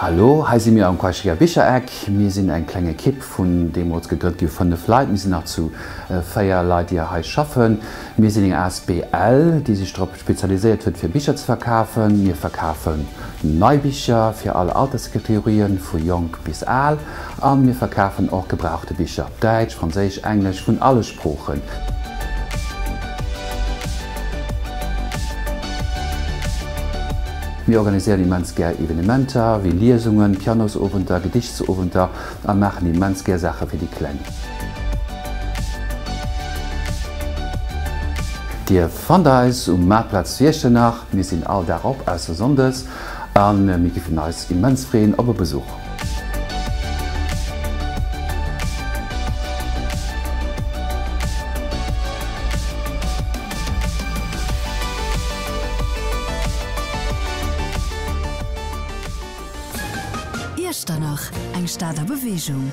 Hallo, hei si mir am Quaischiger Bichereck. Mir sinn eng kleng Ekipp vun deemools gegrënnt gi 5 Leit. Mir sinn nach zu 4 Leit déi hei schaffen. Mir sinn eng asbl déi sech drop spezialiséiert huet fir Bicher ze verkafen. Mir verkafen nei Bicher fir all Alterskategorien, vu jonk bis al. A mir verkafen och gebrauchte Bicher, Däitsch, Franséisch, Englesch, vun alle Sproochen. Mir organiséieren immens gär Evenementer, wéi Liesungen, Pianosowenter, Gediichtsowenter a maachen immens gär Saache fir déi Kleng. Dir fannt eis um Maartplatz zu Iechternach. Mir sinn all Dag op, ausser Sonndes, a mir giffen eis immens freeën op e Besuch. Iechternach, eng Stad a Beweegung.